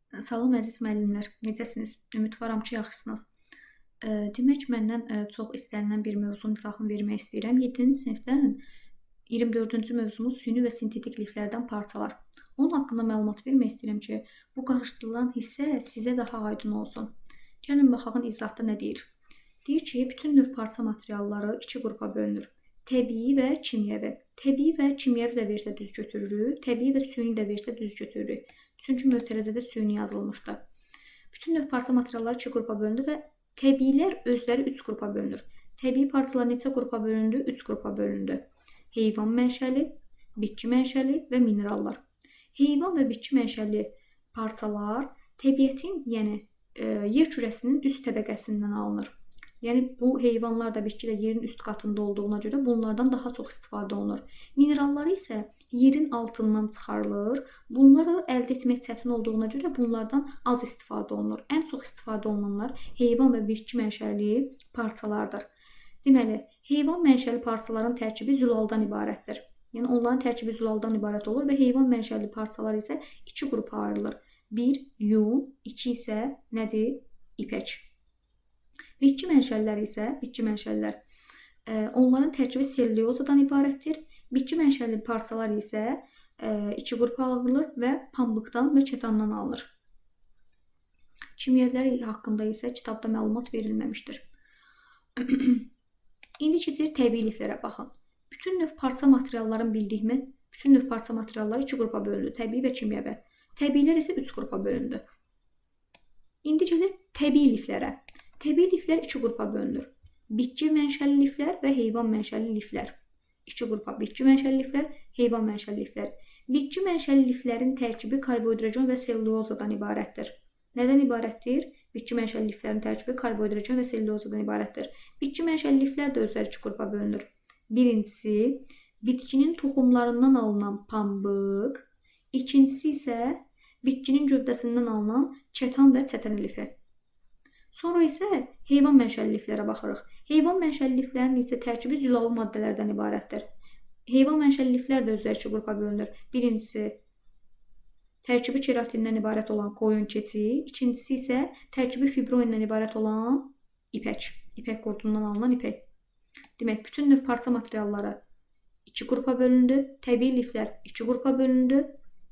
Salam əziz müəllimlər, necəsiniz? Ümidvaram ki, yaxşısınız. Demək, məndən çox istənilən bir mövzunun izahını vermək istəyirəm. 7-ci sinifdən 24-cü mövzumuz süni və sintetik liflərdən parçalar. Onun haqqında məlumat vermək istəyirəm ki, bu qarışdırılan hissə sizə daha aydın olsun. Gəlin baxaq izahda nə deyir. Deyir ki, bütün növ parça materialları iki qrupa bölünür. Təbii və kimyəvi. Təbii və kimyəvi də versə düz götürürük, təbii və süni də versə düz götürürük. Çünki mötərizədə süni yazılmışdı. Bütün növ parça materialları iki qrupa bölündü və təbiilər özləri üç qrupa bölünür. Təbii parçalar neçə qrupa bölündü? Üç qrupa bölündü. Heyvan mənşəli, bitki mənşəli və minerallar. Heyvan və bitki mənşəli parçalar təbiətin, yəni yer kürəsinin üst təbəqəsindən alınır. Yəni bu heyvanlar da bitki də yerin üst qatında olduğuna görə bunlardan daha çox istifadə olunur. Mineralları isə yerin altından çıxarılır. Bunları əldə etmək çətin olduğuna görə bunlardan az istifadə olunur. Ən çox istifadə olunanlar heyvan və bitki mənşəli parçalardır. Deməli, heyvan mənşəli parçaların tərkibi zülaldan ibarətdir. Yəni onların tərkibi zülaldan ibarət olur və heyvan mənşəli parçalar isə iki qrupa ayrılır. Bir yun, iki isə nədir? İpək. Bitki mənşəliləri isə, bitki mənşəlilər, onların tərkibi sellulozadan ibarətdir. Bitki mənşəli parçalar isə iki qrupa ayrılır və pambıqdan və kətandan alınır. Kimyəvilər haqqında isə kitabda məlumat verilməmişdir. İndi keçirik təbii liflərə baxın. Bütün növ parça materialların bildiyimi, bütün növ parça materialları iki qrupa bölündü: təbii və kimyəvi. Təbiilər isə üç qrupa bölündü. İndi gələk təbii liflərə. Təbii liflər iki qrupa bölünür. Bitki mənşəli liflər və heyvan mənşəli liflər. İki qrupa: bitki mənşəli liflər, heyvan mənşəli liflər. Bitki mənşəli liflərin tərkibi karbohidrogen və sellulozadan ibarətdir. Nədən ibarətdir? Bitki mənşəli liflərin tərkibi karbohidrogen və sellulozadan ibarətdir. Bitki mənşəli liflər də özləri iki qrupa bölünür. Birincisi, bitkinin toxumlarından alınan pambıq, ikincisi isə bitkinin gövdəsindən alınan kətan və çətən lifi. Sonra isə heyvan mənşəli liflərə baxırıq. Heyvan mənşəli liflərin isə tərkibi zülallı maddələrdən ibarətdir. Heyvan mənşəli liflər də özləri iki qrupa bölünür. Birincisi tərkibi keratindən ibarət olan qoyun keçi, ikincisi isə tərkibi fibroindən ibarət olan ipək. İpək qurdundan alınan ipək. Demək, bütün növ parça materialları iki qrupa bölündü. Təbii liflər iki qrupa bölündü.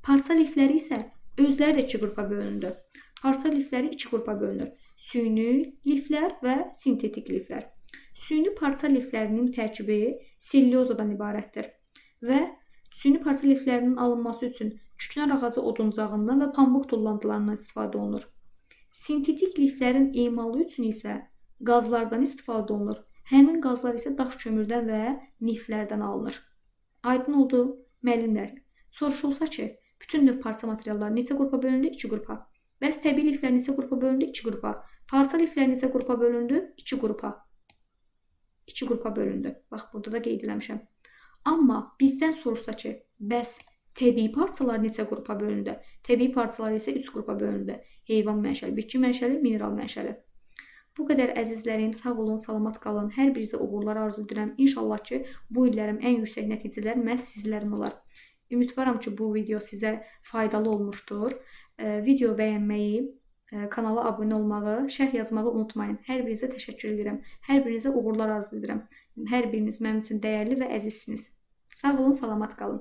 Parça lifləri isə özləri də iki qrupa bölündü. Parça lifləri iki qrupa bölünür. Süni liflər və sintetik liflər. Süni parça liflərinin tərkibi sellulozadan ibarətdir və süni parça liflərinin alınması üçün küknar ağacı oduncağından və pambıq tullantılarından istifadə olunur. Sintetik liflərin emalı üçün isə qazlardan istifadə olunur. Həmin qazlar isə daş kömürdən və neflərdən alınır. Aydın oldu, müəllimlər? Soruşulsa ki, bütün növ parça materialları neçə qrupa bölündü? İki qrupa. Bəs təbii liflər neçə qrupa bölündü? İki qrupa. Parça liflər neçə qrupa bölündü? İki qrupa. İki qrupa bölündü. Bax, burada da qeyd eləmişəm. Amma bizdən soruşsa ki, bəs təbii parçalar neçə qrupa bölündü? Təbii parçalar isə üç qrupa bölündü. Heyvan mənşəli, bitki mənşəli, mineral mənşəli. Bu qədər əzizlərim, sağ olun, salamat qalın. Hər birinizə uğurlar arzu edirəm. İnşallah ki, bu illərim ən yüksək nəticələr məhz sizlərin olar. Ümidvaram ki, bu video sizə faydalı olmuşdur. Video bəyənməyi, kanala abunə olmağı, şərh yazmağı unutmayın. Hər birinizə təşəkkür edirəm. Hər birinizə uğurlar arzu edirəm. Hər biriniz mənim üçün dəyərli və əzizsiniz. Sağ olun, salamat qalın.